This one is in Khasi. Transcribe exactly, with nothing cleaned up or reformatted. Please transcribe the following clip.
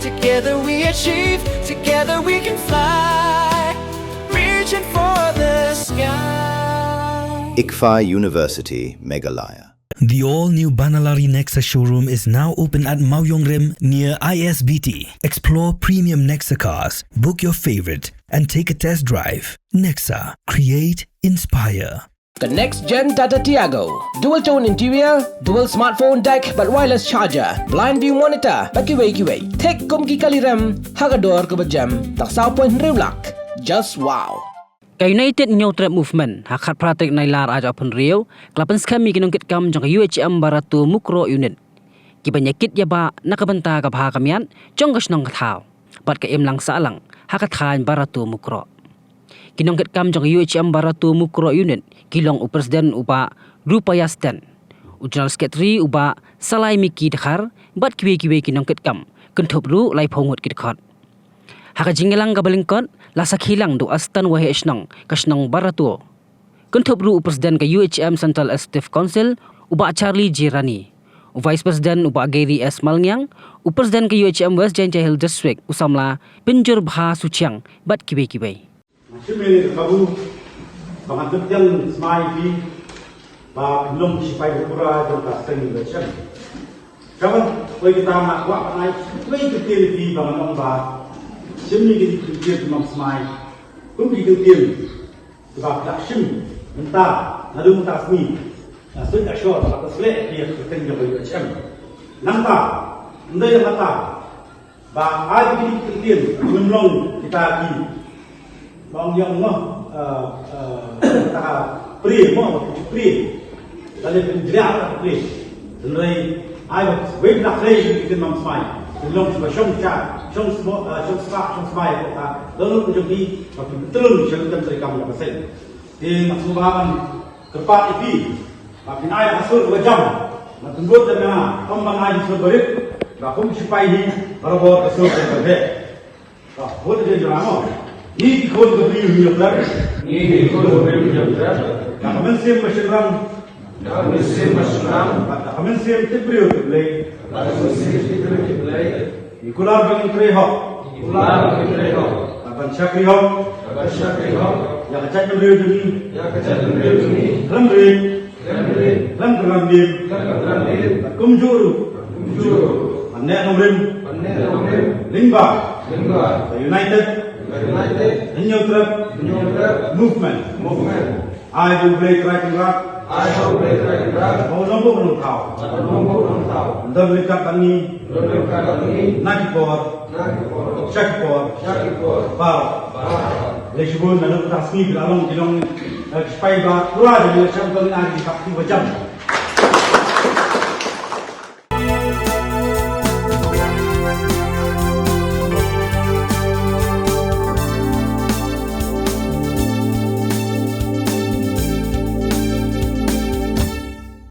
Together we achieve, together we can fly. Reaching for the sky. ICFAI University, Meghalaya. The all-new Banalari Nexa showroom is now open at Mawiongrim near I S B T. Explore premium Nexa cars, book your favorite, and take a test drive. Nexa, create, inspire. The next gen Tata Tiago. Dual tone interior, dual smartphone deck, bad wireless charger, blind view monitor, bad kiwei kiwei. Thik kum ki kali rem, ha ka dor kaba jem, tang saw point hynriew lak. Just wow. Ka United Hynñiewtrep Movement, ha khatphra tarik Nailar arhajar arphew hynriew, ka la pynskhem ïa ki nongkitkam jong ka U H M Barato Mukroh Unit, kiban ïakit ïabah na ka bynta ka bha ka miat jong ka shnong ka thaw bad ka imlang sahlang ha ka thaiñ Barato Mukroh. Ki nongkitkam jong ka U H M Barato Mukroh Unit ki long u President u Bah Rupaya Sten, u General Secretary u Bah Salai Miki Dkhar, bad kiwei kiwei ki nongkitkam, kynthup ruh laiphew ngut ki dkhot. Ha ka jingïalang kaba lyngkot, la sakhi lang da u Assistant Waheh Shnong ka shnong Barato, kynthup ruh u President ka U H M Central Executive Council u Bah Charlie J Rani, u Vice President u Bah Gary S Malngiang, u President ka U H M West Jaintia Hills District u samla Pynjurbha Suchiang, bad kiwei kiwei. Nga shim ïa ka kabu ba ngan pyntieng smai ïa phi ba phin long ki shipai ba pura jong ka seng U H M. Kaba poi kita nga kwah ban ai wei kyntien ïa phi ba ngan ong ba shim ïa ki kyntien ki mam smai, kum ki kyntien kiba phi la shim mynta, naduh mynta ka sngi. Nga sngewthuh shor ba ka shleh ïa ka kyrteng jong ka U H M. Nangta, ym dei ïa kata ba ai ki kyntien, ngim long kita ki, ba ong ïa ong, eh, eh, kita ka prie mo, prie. Lane pynjriah ka prie. Hynrei ai ba wei na khlei ki kin mam smai. Ki long ba shong cha, shong smo, eh, shong spa, shong smai ko ka. Long long jong ki ba ki betul jong ki treikam ïa ka seng. Te nga sngewbha ban kyrpad ïa phi ba phin ai ka sur kaba jam. Nga pynbud ïa nga, ym ban ai ka sur barit. Ba kum shipai hi barabor ka sur kaba beh. Ba bud ïa jong nga mo. Ngi ki khun ka Bri u Hynñiewtrep. Ngi ki khun ka Bri u Hynñiewtrep. Da ka mynsiem ba shynrang. Da ka mynsiem ba shynrang. Bad da ka mynsiem tip briew tip Blei. Bad da ka mynsiem tip briew tip Blei. Ngi kular ba ngin trei hok. Ngi kular ba ngin trei hok. Bad ban shakri hok. Bad ban shakri hok. Ïa ka jaitbynriew jong ngi. Ïa ka jaitbynriew jong ngi. Khlem rit. Khlem rit. Khlem kyrmen dim. Khlem kyrmen dim. Bad kumjuh ruh. Kumjuh ruh. Ban neh nongrim. Ban neh nongrim. Lyngba. Lyngba. Ka United. Ka United. Hynñiewtrep. Hynñiewtrep. Movement. Movement. Ai ba U Blei Trai Kynrad. Ai ba U Blei Trai Kynrad. Ba un ym buh nongthaw. Ba un ym buh nongthaw. Un don ryngkat bad ngi. Un don ryngkat bad ngi. Na ki por. Na ki por. Sha ki por. Sha ki por. Baroh. Baroh. Lei shibun naduh mynta ka sngi ki la long ki long, eh, ki shipai ba pura jong ngi, sha ka bynta ki bak ki ba jam.